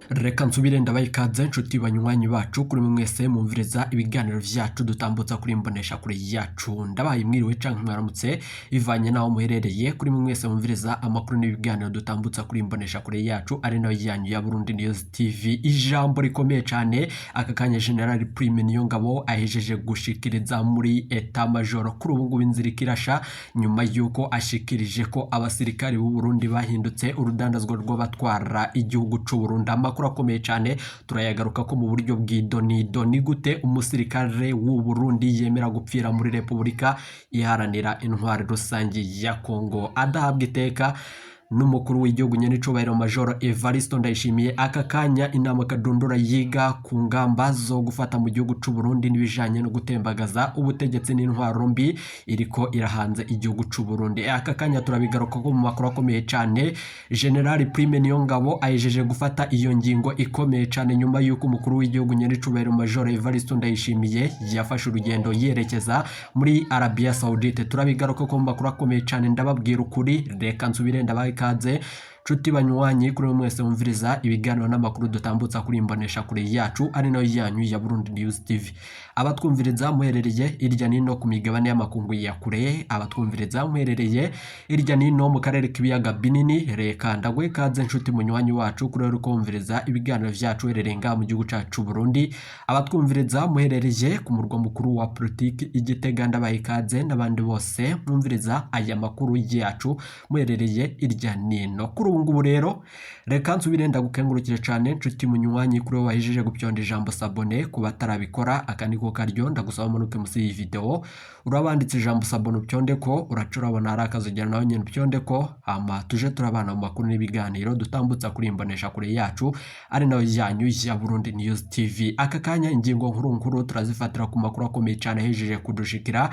Reka nsubire ndabaha ikaze nshuti banywanyi bacu, kuri mwese mwumviriza ibiganiro vyacu dutambutsa kuri imbonesha kure yacu. Ndabahaye mwiriwe canke mwaramutse bivanye n'aho muherereye. Kuri mwese mwumviriza amakuru n'ibiganiro dutambutsa kuri imbonesha kure yacu, ari nayo yanyu ya Burundi News TV. Ijambo rikomeye cane aka kanya General Prime Niyongabo ahejeje gushikiriza muri Etat Major. Kuri ubu ngubu inzira ikirasha nyuma y'uko ashikirije ko abasirikari b'u Burundi bahindutse urudandazwa rw'abatwara igihugu c'u Burundi. Amakuru akomeye cyane turayagaruka ko mu buryo bw'idonido. Ni gute umusirikare w'u Burundi yemera gupfira muri Repubulika Iharanira Intwari Rusange ya Kongo adahabwa iteka n'umukuru w'igihugu nyenicubahiro Major Evaristo Ndayishimiye? Aka kanya inama kadundura yiga ku ngamba zo gufata mu gihugu c'u Burundi n'ibijanye no gutembagaza ubutegetsi n'intwaro mbi iriko irahanze igihugu c'u Burundi. Aka kanya turabigaruka ko mu makuru akomeye cyane. General Prime Niyongabo ahejeje gufata iyo ngingo ikomeye cyane nyuma y'uko umukuru w'igihugu nyenicubahiro Major Evaristo Ndayishimiye yafashe urugendo yerekeza muri Arabia Saudite. Turabigaruka ko mu makuru akomeye cyane. Ndababwira ukuri, reka nsubire ndabaha ikaze nshuti banywanyi, kuri mwese mwumviriza ibiganiro n'amakuru dutambutsa kuri imbonesha kure yacu, ari nayo yanyu ya Burundi News TV. Abatwumviriza muherereye irya nino ku migabane y'amakungu ya kure, abatwumviriza muherereye irya nino mu karere k'ibiyaga binini, reka ndaguhe ikaze nshuti munywanyi wacu kuri uri kumviriza ibiganiro vyacu uherereye ngaha mu gihugu cacu Burundi. Abatwumviriza muherereye ku murwa mukuru wa politiki Igitega, ndabaha ikaze, n'abandi bose mwumviriza aya makuru yacu muherereye irya nino. Kuri ubu ngubu rero reka nsubire ndagukengurukire cyane nshuti munywanyi, kuri wowe wahejeje gupyonda ijambo s'abonner. Ku batarabikora, aka niko karyo, ndagusaba umanuke munsi y'iyi video, urabanditse ijambo s'abonner, upyonde ko uraca urabona hari akazogera, nawe nyine upyonde ko, hama tuje turabana mu makuru n'ibiganiro dutambutsa kuri imbonesha kure yacu, ari nayo yanyu ya Burundi News TV. Aka kanya ingingo nkuru nkuru turazifatira ku makuru akomeye cyane ahejeje kudushikira.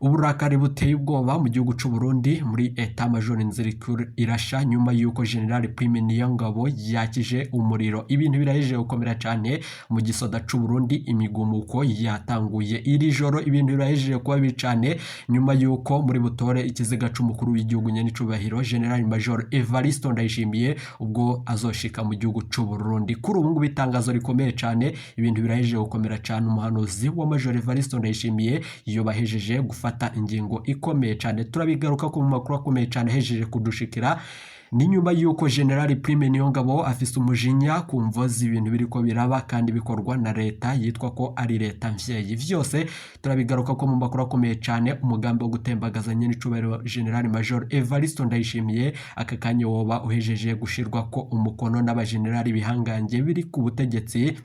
Uburakari buteye ubwoba mu gihugu c'u Burundi muri Etat Major, inzira irasha nyuma y'uko General Prime Niyongabo yakije umuriro. Ibintu birahejeje gukomera cyane mu gisoda c'u Burundi, imigumuko yatanguye iri joro. Ibintu birahejeje kuba bibi cyane nyuma y'uko muri butore ikiziga c'umukuru w'igihugu nyenicubahiro General Major Evaristo Ndayishimiye ubwo azoshika mu gihugu c'u Burundi. Kuri ubu ngubu itangazo rikomeye cyane, ibintu birahejeje gukomera cyane. Umuhanuzi wa Major Evaristo Ndayishimiye yobahejeje gufata ingingo ikomeye cyane, turabigaruka ko mu makuru akomeye cyane ahejeje kudushikira. Ni nyuma y'uko General Prime Niyongabo afise umujinya ku mvo z'ibintu biriko biraba kandi bikorwa na leta yitwa ko ari leta mvyeyi. Vyose turabigaruka ko mu makuru akomeye cyane. Umugambi wo gutembagaza nyenicubahiro General Major Evaristo Ndayishimiye aka kanya woba uhejeje gushirwa ko umukono n'abagenerali bihangange biri ku butegetsi.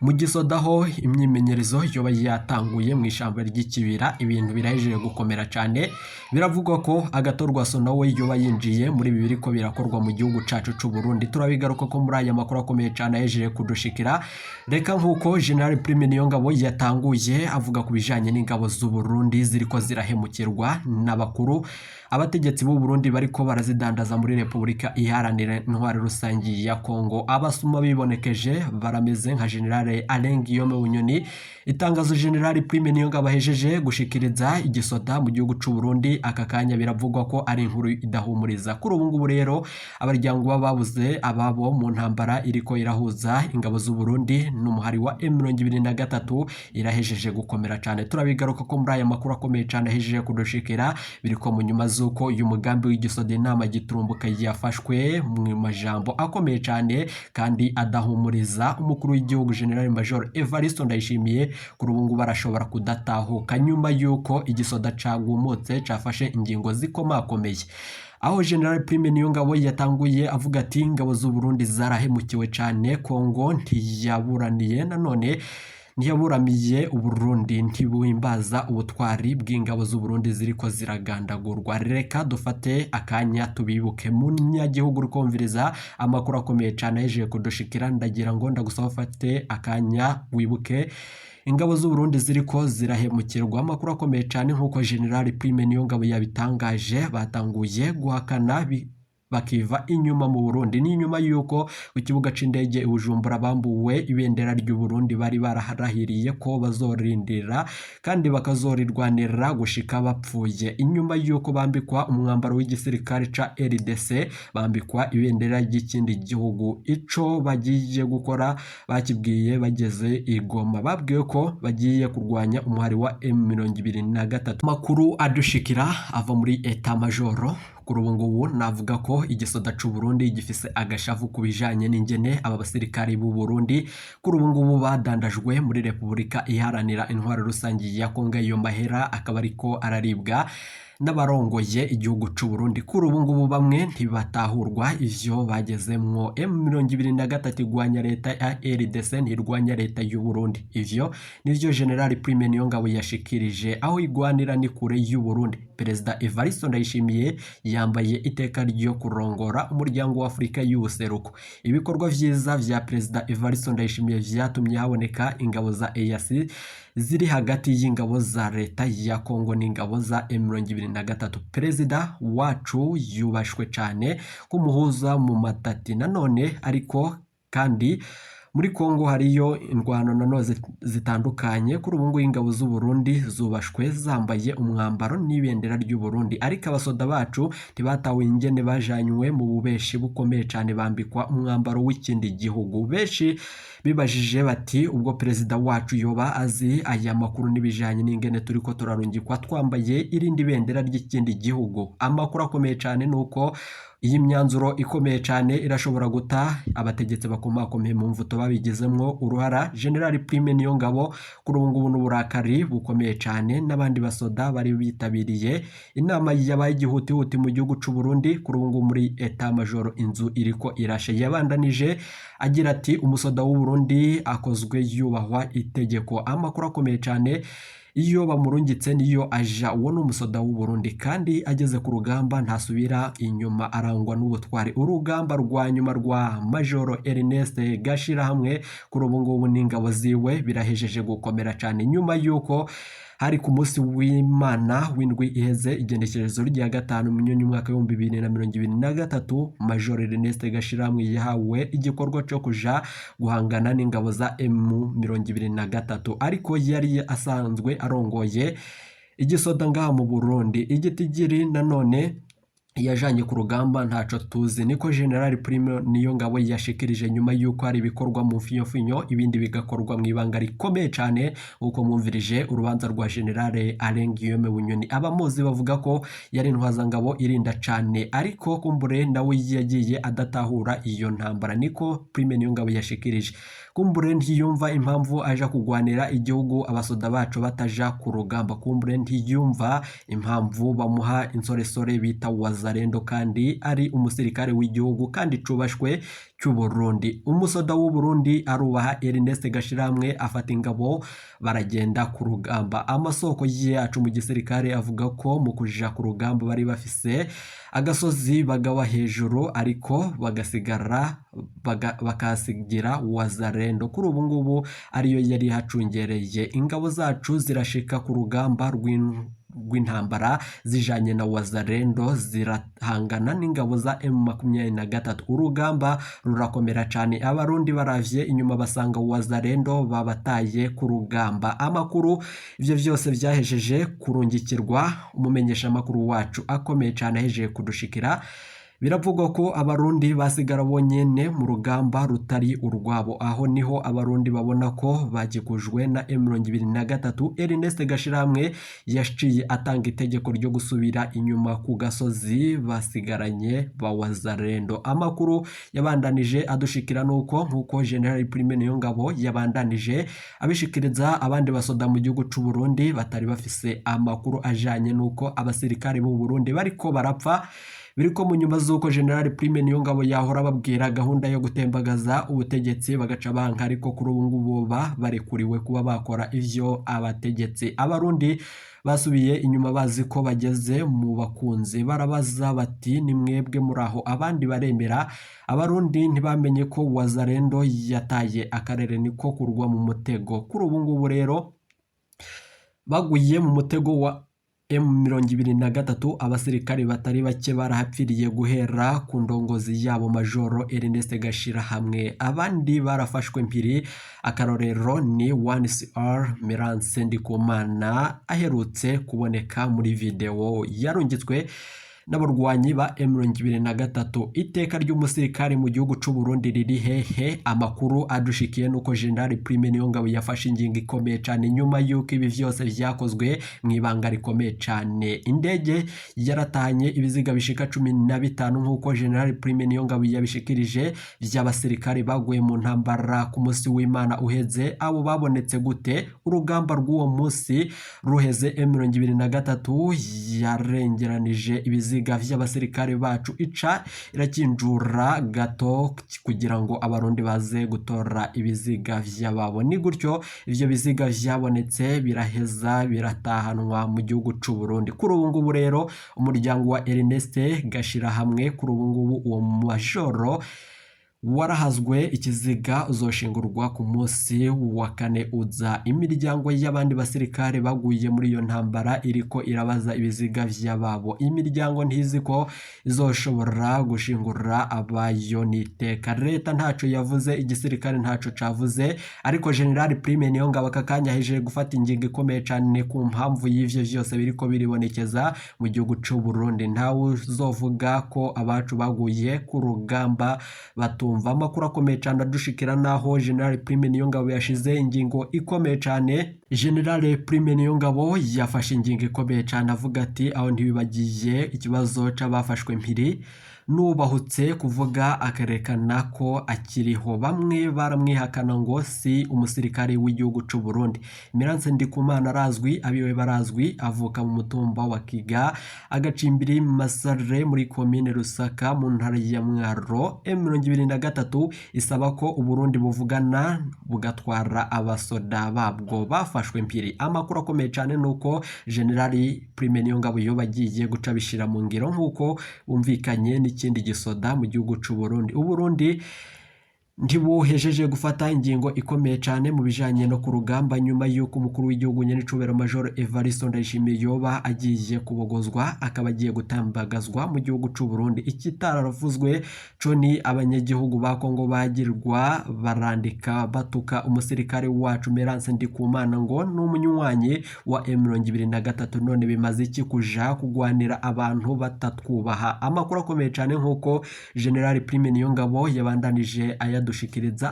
Mu gisodaho imyimenyerezo yoba yatanguye mu ishyamba ry'ikibira, ibintu birahejeje gukomera cyane. Biravugwa ko Agathon Rwasa nawe yoba yinjiye muri ibi biriko birakorwa mu gihugu cacu c'u Burundi. Turabigaruka ko muri aya makuru akomeye cyane ahejeje kudushikira. Reka nk'uko General Prime Niyongabo yatanguye avuga ku bijanye n'ingabo z'u Burundi ziriko zirahemukirwa n'abakuru, abategetsi b'u Burundi bariko barazidandaza muri Repubulika Iharanira Intwari Rusange ya Kongo. Abasuma bibonekeje barameze nka General Alain Guillaume Bunyoni. Itangazo General Prime Niyongabo ahejeje gushikiriza igisoda mu gihugu c'u Burundi aka kanya biravugwa ko ari inkuru idahumuriza. Kuri ubu ngubu rero abaryango baba babuze ababo mu ntambara iriko irahuza ingabo z'u Burundi n'umuhari wa M23 irahejeje gukomera cyane. Turabigaruka ko muri aya makuru akomeye cyane ahejeje kudushikira. Biriko mu nyuma z'uko uyu mugambi w'igisoda inama giturumbuka yafashwe mu majambo akomeye cyane kandi adahumuriza. Umukuru w'igihugu General Major Evaristo Ndayishimiye kuri ubu ngubu arashobora kudatahuka nyuma y'uko igisoda cagumutse, cafashe ingingo zikomakomeye, aho General Prime Niyongabo yatanguye avuga ati ingabo z'u Burundi zarahemukiwe cyane, Kongo ntiyaburaniye nanone ntiyaburamiye Uburundi, ntibuhimbaza ubutwari bw'ingabo z'u Burundi ziriko ziragandagurwa. Reka dufate akanya tubibuke. Munyagihugu uri kumviriza amakuru akomeye cyane ahejeje kudushikira, ndagira ngo ndagusaba ufate akanya wibuke ingabo z'u Burundi ziriko zirahemukirwa. Amakuru akomeye cyane, nk'uko General Prime Niyongabo yabitangaje, batanguye guhakana. bakiva inyuma mu Burundi. Ni nyuma yuko ku kibuga c'indege i Bujumbura bambuwe ibendera ry'u Burundi bari baraharahiriye ko bazorindira kandi bakazorirwanira gushika bapfuye. Inyuma yuko bambikwa umwambaro w'igisirikare ca RDC, bambikwa ibendera ry'ikindi gihugu. Ico bagiye gukora bakibwiye bageze i Goma, babwiwe ko bagiye kurwanya umuhari wa M23. Amakuru adushikira ava muri Etat Major kuri ubu ngubu navuga ko igisoda c'u Burundi gifise agashavu ku bijanye n'ingene aba basirikari b'u Burundi kuri ubu ngubu badandajwe muri Repubulika Iharanira Intwaro Rusange ya Kongo. Iyo mahera akaba ariko araribwa n'abarongoye igihugu c'u Burundi. Kuri ubu ngubu bamwe ntibatahurwa ivyo bagezemwo. M23 igwanya leta ya RDC, ntirwanya leta y'u Burundi. Ivyo nivyo General Prime Niyongabo yashikirije. Aho igwanira ni kure y'u Burundi. Perezida Evariste Ndayishimiye yambaye iteka ryo kurongora umuryango wa Afurika y'ubuseruko. Ibikorwa vyiza vya Perezida Evariste Ndayishimiye vyatumye haboneka ingabo za EAC ziri hagati y'ingabo za leta ya Kongo n'ingabo za M23. Perezida wacu yubashwe cane kumuhuza mu matati nanone, ariko kandi muri Kongo hariyo indwano nanone zitandukanye. Kuri ubu ngubu ingabo z'u Burundi zubashwe zambaye umwambaro n'ibendera ry'u Burundi, ariko abasoda bacu ntibatawe ingene bajanywe mu bubeshi bukomeye cane, bambikwa umwambaro w'ikindi gihugu. Benshi bibajije bati ubwo perezida wacu yoba azi aya makuru n'ibijanye n'ingene turiko turarungikwa twambaye irindi bendera ry'ikindi gihugu. Amakuru akomeye cane nuko iyi myanzuro ikomeye cane irashobora guta abategetsi bakomakomeye mu mvuto babigizemwo uruhara. General Prime Niyongabo kuri ubu ngubu n'uburakari bukomeye cane n'abandi basoda bari bitabiriye inama yabaye igihutihuti mu gihugu c'u Burundi. Kuri ubu ngubu muri Etat Major inzu iriko irashe. Yabandanije agira ati umusoda w'u Burundi akozwe yubahwa itegeko. Amakuru akomeye cane, iyo bamurungitse niyo aja. Uwo ni umusoda w'u Burundi kandi ageze ku rugamba ntasubira inyuma, arangwa n'ubutwari. Urugamba rwa nyuma rwa Major Ernest Gashirahamwe kuri ubu ngubu n'ingabo ziwe birahejeje gukomera cane, nyuma yuko hari ku munsi w'Imana w'indwi iheze, igenekerezo rya 5 Munyonyo umwaka 2023, Major Ernest Gashirahamwe yahawe igikorwa cyo kuja guhangana n'ingabo za M23, ariko yari asanzwe arongoye igisoda ngaha mu Burundi. Igitigiri nanone yajanye ku rugamba ntaco tuzi, niko General Prime Niyongabo yashikirije nyuma yuko hari ibikorwa mu mfinyofinyo, ibindi bigakorwa mu ibanga rikomeye cane. Uko mwumvirije urubanza rwa General Alain Guillaume Bunyoni, abamuzi bavuga ko yari intwazangabo irinda cane, ariko kumbure nawe yagiye adatahura iyo ntambara, niko Prime Niyongabo yashikirije. Kumbure ntiyumva impamvu aja kugwanira igihugu abasoda bacu bataja ku rugamba. Kumbure ntiyumva impamvu bamuha insoresore bita Wazalendo kandi ari umusirikare w'igihugu kandi cubashwe cy'u Burundi. Umusoda w'u Burundi arubaha Ernest Gashirahamwe, afata ingabo baragenda ku rugamba. Amasoko yacu mu gisirikare avuga ko mu kuja ku rugamba bari bafise agasozi bagawa hejuru, ariko bagasigara bakasigira Wazalendo kuri ubu ngubu ariyo yari hacungereye. Ingabo zacu zirashika ku rugamba rw'intambara zijanye na Wazalendo, zirahangana n'ingabo za M23. Urugamba rurakomera cane, abarundi baravye inyuma basanga Wazalendo babataye ku rugamba. Amakuru ivyo vyose vyahejeje kurungikirwa umumenyesha makuru wacu akomeye cane ahejeje kudushikira. Biravugwa ko abarundi basigara bonyene mu rugamba rutari urwabo. Aho niho abarundi babona ko bagikujwe na M23. Ernest Gashirahamwe yaciye atanga itegeko ryo gusubira inyuma ku gasozi basigaranye ba Wazalendo. Amakuru yabandanije adushikira nuko nkuko General Prime Niyongabo yabandanije abishikiriza abandi basoda mu gihugu c'u Burundi batari bafise amakuru ajanye nuko abasirikare b'u Burundi bariko barapfa. Biriko mu nyuma z'uko General Prime Niyongabo yahora babwira gahunda yo gutembagaza ubutegetsi bagaca banka, ariko kuri ubu ngubu barekuriwe kuba bakora ivyo abategetsi. Abarundi basubiye inyuma bazi ko bageze mu bakunzi, barabaza bati ni mwebwe muraho, abandi baremera. Abarundi ntibamenye ko Wazalendo yataye akarere, niko kurwa mu mutego. Kuri ubu ngubu rero baguye mu mutego wa M23, abasirikare batari bake barahapfiriye guhera ku ndongozi yabo Majoro Ernest Gashirahamwe, abandi barafashwe mpiri. Akarorero ni 1CR Merance Ndikumana aherutse kuboneka muri video yarungitswe n'abarwanyi ba M23. Iteka ry'umusirikare mu gihugu c'u Burundi riri hehe? Amakuru adushikiye nuko General Prime Niyongabo yafashe ingingo ikomeye cane nyuma y'uko ibi vyose vyakozwe mu ibanga rikomeye cane. Indege yaratanye ibiziga bishika 15 nk'uko General Prime Niyongabo yabishikirije, vy'abasirikare baguye mu ntambara ku munsi w'Imana uheze. Abo babonetse gute? Urugamba rw'uwo munsi ruheze, M23 yarengeranije ibiziga vy'abasirikare bacu, ica irakinjura gato kugira ngo Abarundi baze gutora ibiziga vy'ababo. Ni gutyo ivyo biziga vyabonetse, biraheza biratahanwa mu gihugu c'u Burundi. Kuri ubu ngubu rero, umuryango wa Ernest Gashirahamwe, kuri ubu ngubu uwo majoro warahazwe ikiziga, uzoshingurwa ku munsi wa kane uza. Imiryango y'abandi basirikare baguye muri iyo ntambara iriko irabaza ibiziga vy'ababo. Imiryango ntizi ko izoshobora gushingura abayo n'iteka. Leta ntaco yavuze, igisirikare ntaco cavuze, ariko General Prime Niyongabo aka kanya ahejeje gufata ingingo ikomeye cane ku mpamvu y'ivyo vyose biriko biribonekeza mu gihugu c'u Burundi. Ntawe uzovuga ko abacu baguye ku rugamba batumva. Amakuru akomeye cyane adushikira naho General Prime Niyongabo yashize ingingo ikomeye cyane. General Prime Niyongabo yafashe ingingo ikomeye cyane, avuga ati: "Aho ntibibagiye ikibazo c'abafashwe mpiri, nubahutse kuvuga akarekana ko akiriho." Bamwe baramwihakana ngo si umusirikare w'igihugu c'u Burundi. Emerance Ndikumana arazwi, abiwe barazwi, avuka mu mutumba wa Kiga, agacimbiri Masare, muri komine Rusaka, mu ntara ya Mwaro. M23 isaba ko Uburundi buvugana bugatwara abasoda babwo bafashwe mpiri. Amakuru akomeye cyane nuko General Prime Niyongabo yoba agiye guca bishira mu ngiro nk'uko bumvikanye n'ikindi gisoda mu gihugu c'u Burundi. Uburundi ntibuhejeje gufata ingingo ikomeye cyane mu bijanye no ku rugamba, nyuma y'uko umukuru w'igihugu nyenicubahiro Major Evariste Ndayishimiye yoba agiye kubogozwa, akaba agiye gutambagazwa mu gihugu c'u Burundi. Ikitaravuzwe co ni abanyagihugu ba Kongo bagirwa barandika batuka umusirikare wacu Merance Ndikumana ngo ni umunywanyi wa M23. None bimaze iki kuja kugwanira abantu batatwubaha? Amakuru akomeye cyane nk'uko General Prime Niyongabo yabandanije ayadushikiriza,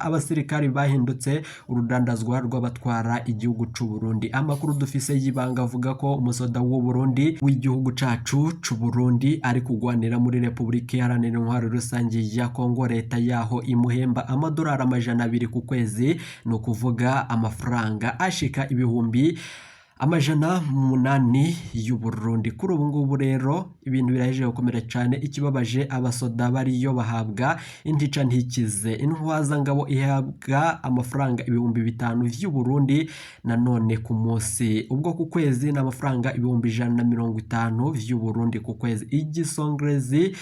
abasirikari bahindutse urudandazwa rw'abatwara igihugu c'u Burundi. Amakuru dufise y'ibanga avuga ko umusoda w'u Burundi, w'igihugu cacu c'u Burundi, ari kugwanira muri Republika Iharanira Intwaro Rusange ya Kongo, leta yaho imuhemba amadolari 200 ku kwezi, ni ukuvuga amafaranga ashika 800,000 y'u Burundi. Kuri ubu ngubu rero ibintu birahejeje gukomera cyane. Ikibabaje, abasoda bariyo bahabwa intica ntikize. Intwazangabo ihabwa amafaranga 5000 vy'u Burundi nanone ku munsi, ubwo ku kwezi ni amafaranga 150,000 vy'u Burundi ku kwezi. Igisongerezi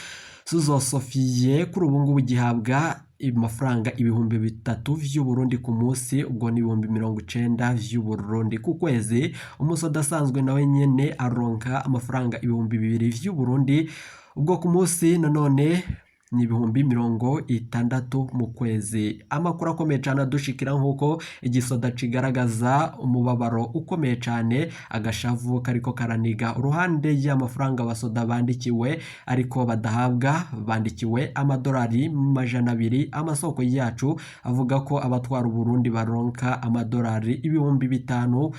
Suzosofiye kuri ubu ngubu gihabwa amafaranga 3000 vy'u Burundi ku munsi, ubwo ni 90,000 vy'u Burundi ku kwezi. Umusoda asanzwe nawe nyene aronka amafaranga 2000 vy'u Burundi, ubwo ku munsi nanone ni 60,000 mu kwezi. Amakuru akomeye cyane adushikira nk'uko igisoda kigaragaza umubabaro ukomeye cyane, agashavu kariko karaniga uruhande y'amafaranga abasoda bandikiwe ariko badahabwa. Bandikiwe amadolari 200. Amasoko yacu avuga ko abatwara Uburundi baronka amadolari 5000,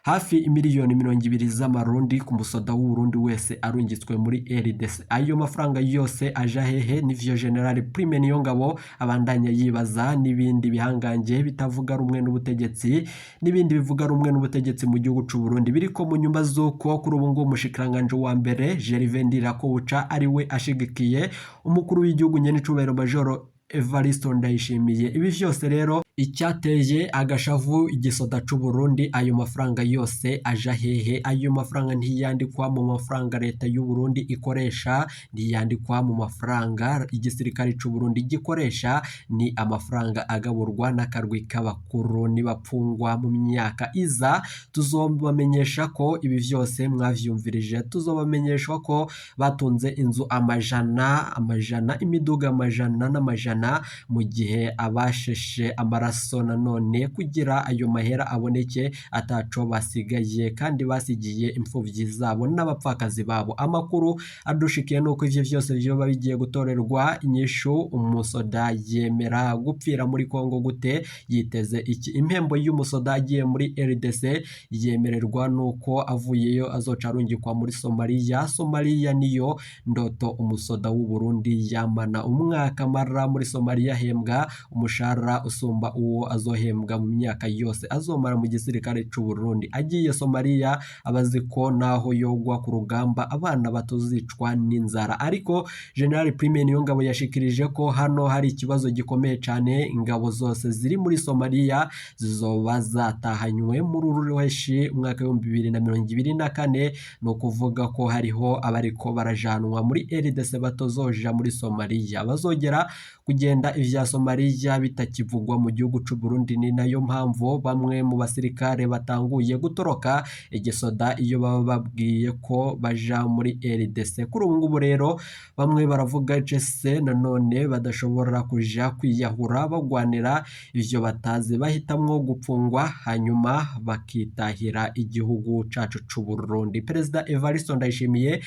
hafi miliyoni 20 z'amarundi ku musoda w'Uburundi wese arungitswe muri RDC. Ayo mafaranga yose aja hehe? Nivyo General Prime Niyongabo abandanya yibaza, n'ibindi bihangange bitavuga rumwe n'ubutegetsi n'ibindi bivuga rumwe n'ubutegetsi mu gihugu c'u Burundi. Biriko mu nyuma z'uko kuri ubu ngubu umushikiranganje wa mbere Gervais Ndirakobuca ari we ashigikiye umukuru w'igihugu nyenicubahiro Majoro Evariste Ndayishimiye. Ibi vyose rero Icyateye agashavu igisoda c'u Burundi, ayo mafaranga yose aja hehe? Ayo mafaranga ntiyandikwa mu mafaranga leta y'u Burundi ikoresha, ntiyandikwa mu mafaranga igisirikare c'u Burundi gikoresha, ni amafaranga agaburwa n'akarwi k'abakuru nibapfungwa mu myaka iza. Tuzobamenyesha ko ibi vyose mwavyumvirije, tuzobamenyesha ko batunze inzu amajana amajana, imiduga amajana n'amajana, mu gihe abasheshe amaraso nanone kugira ayo mahera aboneke ataco basigaye kandi basigiye imfuvyi zabo n'abapfakazi babo. Amakuru adushikiye nuko ivyo vyose vyoba bigiye gutorerwa inyishu. Umusoda yemera gupfira muri Kongo gute? Yiteze iki? Impembo y'umusoda agiye muri RDC yemererwa nuko avuyeyo azoca arungikwa muri Somalia. Somalia niyo ndoto umusoda w'u Burundi yamana. Umwaka amara muri Somalia ahembwa umushahara usumba uwo azohembwa mu myaka yose azomara mu gisirikare c'u Burundi. Agiye Somalia abazi ko naho yogwa ku rugamba abana batozicwa n'inzara. Ariko General Prime Niyongabo yashikirije ko hano hari ikibazo gikomeye cane, ingabo zose ziri muri Somalia zizoba zatahanywe muri uru ruheshi umwaka 2024. Ni ukuvuga ko hariho abariko barajanwa muri RDC batozoja muri Somalia, bazogera kugenda ivya Somalia bitakivugwa mu gihugu c'u Burundi. Ni nayo mpamvu bamwe mu basirikare batanguye gutoroka igisoda iyo baba babwiye ko baja muri RDC. Kuri ubu ngubu rero bamwe baravuga cese nanone badashobora kuja kwiyahura bagwanira ivyo batazi, bahitamwo gupfungwa hanyuma bakitahira igihugu cacu c'u Burundi. Perezida Evariste Ndayishimiye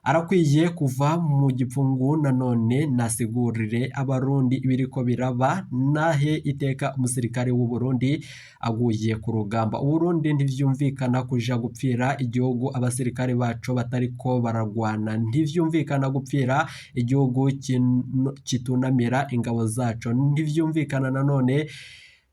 arakwiye kuva mu gipfungu nanone nasigurire abarundi ibiriko biraba, nahe iteka umusirikare w'u Burundi aguye ku rugamba. Uburundi ntivyumvikana kuja gupfira igihugu abasirikare bacu batariko baragwana, ntivyumvikana gupfira igihugu kitunamira ingabo zaco, ntivyumvikana nanone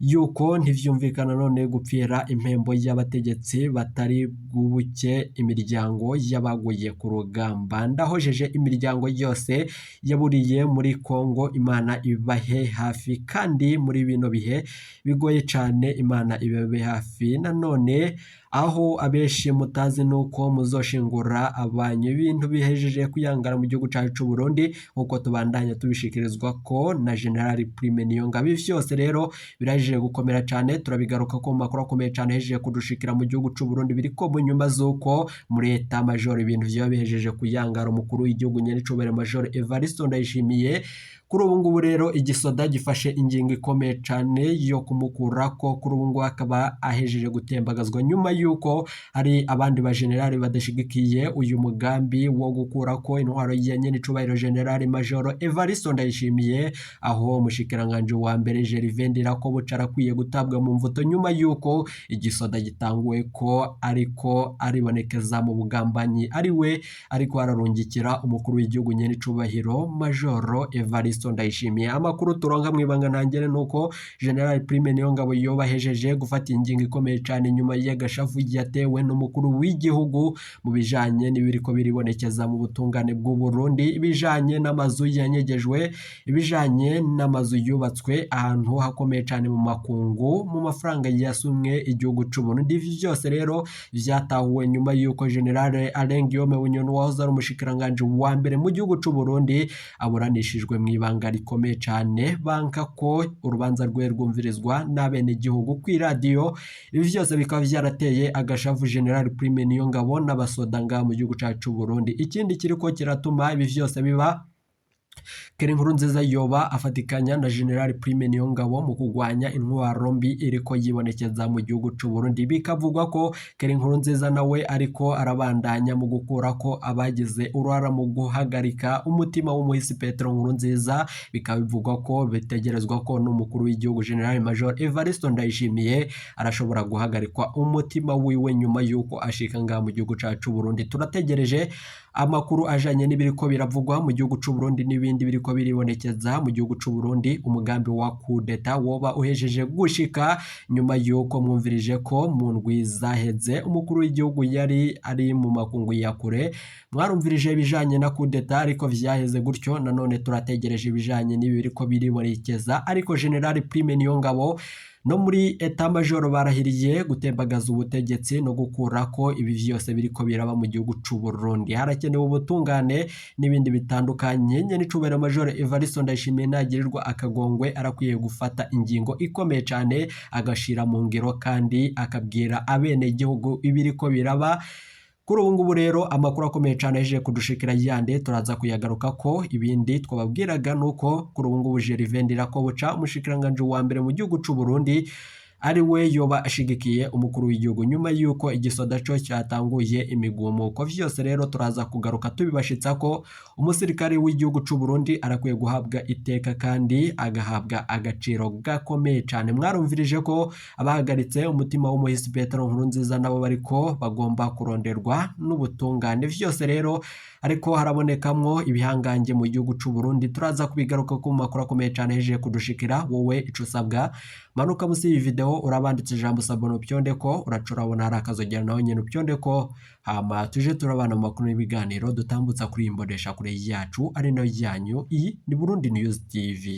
yuko ntivyumvikana none gupfira impembo y'abategetsi batari bwubuke imiryango y'abaguye ku rugamba. Ndahojeje imiryango yose yaburiye muri Kongo, Imana ibahe hafi, kandi muri bino bihe bigoye cane Imana ibabe hafi. Nanone aho abenshi mutazi nuko muzoshingura abanyu, ibintu bihejeje kuyangara mu gihugu cacu c'u Burundi nkuko tubandanya tubishikirizwa ko na General Prime Niyongabo. Ibi vyose rero biraje gukomera cane, turabigaruka ko mu makuru akomeye cane hejeje kudushikira mu gihugu c'u Burundi, biriko mu nyuma z'uko muri eta major ibintu vyoba bihejeje kuyangara. Umukuru w'igihugu nyenicubahiro Major Evariste Ndayishimiye kuri ubu ngubu rero igisoda gifashe ingingo ikomeye cane yo kumukurako. Kuri ubu ngubu akaba ahejeje gutembagazwa nyuma yuko hari abandi ba generali badashigikiye uyu mugambi wo gukurako intwaro ya nyenicubahiro General Major Evariste Ndayishimiye, aho umushikiranganje wa mbere Gervais Ndirakobuca arakwiye gutabwa mu mvuto nyuma yuko igisoda gitanguye ko ariko aribonekeza mu bugambanyi ari we ariko ararungikira umukuru w'igihugu nyenicubahiro Major Evariste Ndayishimiye. Amakuru turonka mwibanga ntangere nuko General Prime Niyongabo yobahejeje gufata ingingo ikomeye cane nyuma y'agashavu yatewe n'umukuru w'igihugu mu bijanye n'ibiriko biribonekeza mu butungane bw'u Burundi, ibijanye n'amazu yanyegejwe, ibijanye n'amazu yubatswe ahantu hakomeye cane mu makungu mu mafaranga yasumwe igihugu c'u Burundi. Ivyo vyose rero vyatahuwe nyuma yuko General Alain Guillaume Bunyoni wahoze ari umushikiranganje wa mbere mu gihugu c'u Burundi aburanishijwe mw'ibanga rikomeye cane, banka ko urubanza rwe rwumvirizwa n'abenegihugu kw'iradiyo. Ibi vyose bikaba vyarateye agashavu General Prime Niyongabo n'abasoda ngaha mu gihugu cacu c'u Burundi. Ikindi kiriko kiratuma ibi vyose biba, Keri Nkurunziza yoba afatikanya na General Prime Niyongabo mu kugwanya intwaro mbi iriko yibonekeza mu gihugu c'u Burundi. Bikavugwa ko Keri Nkurunziza nawe ariko arabandanya mu gukurako abagize uruhara mu guhagarika umutima w'umuhisi Petero Nkurunziza. Bikaba bivugwa ko bitegerezwa ko n'umukuru w'igihugu General Major Evariste Ndayishimiye arashobora guhagarikwa umutima wiwe nyuma yuko ashika ngaha mu gihugu cacu c'u Burundi. Turategereje Amakuru ajanye n'ibiriko biravugwa mu gihugu c'u Burundi n'ibindi biriko biribonekeza mu gihugu c'u Burundi, umugambi wa kudeta woba uhejeje gushika nyuma yuko mwumvirije ko mu ndwi zaheze umukuru w'igihugu yari ari mu makungu ya kure. Mwarumvirije ibijanye na kudeta ariko vyaheze gutyo, nanone turategereje ibijanye n'ibi biriko biribonekeza. Ariko General Prime Niyongabo no muri état major barahiriye gutembagaza ubutegetsi no gukurako ibi vyose biriko biraba mu gihugu c'u Burundi. Harakenewe ubutungane n'ibindi bitandukanye. Nyenicubahiro Major Evariste Ndayishimiye nagirirwa akagongwe, arakwiye gufata ingingo ikomeye cane agashira mu ngiro kandi akabwira abenegihugu ibiriko biraba. Kuri ubu ngubu rero amakuru akomeye cane ahejeje kudushikira yandi turaza kuyagaruka ko. Ibindi twababwiraga nuko kuri ubu ngubu Gervais Ndirakobuca, umushikiranganji wa mbere mu gihugu c'u Burundi, ari we yoba ashigikiye umukuru w'igihugu nyuma yuko igisoda co cyatanguye imigumuko. Vyose rero turaza kugaruka tubibashitsa ko umusirikare w'igihugu c'u Burundi arakwiye guhabwa iteka kandi agahabwa agaciro gakomeye cane. Mwarumvirije ko abahagaritse umutima w'umuhisi Petero Nkurunziza nabo bariko bagomba kuronderwa n'ubutungane. Vyose rero ariko harabonekamwo ibihangange mu gihugu c'u Burundi, turaza kubigaruka ku makuru akomeye cane hejeje kudushikira. Wowe ico usabwa, manuka musi iyi video urabanditse ijambo s'abonner, upyondeko, uraca urabona hari akazogera, naho nyene upyondeko, hama tuje turabana mu makuru n'ibiganiro dutambutsa kuri iyi mboneshakure yacu ari nayo yanyu. Iyi ni Burundi News TV.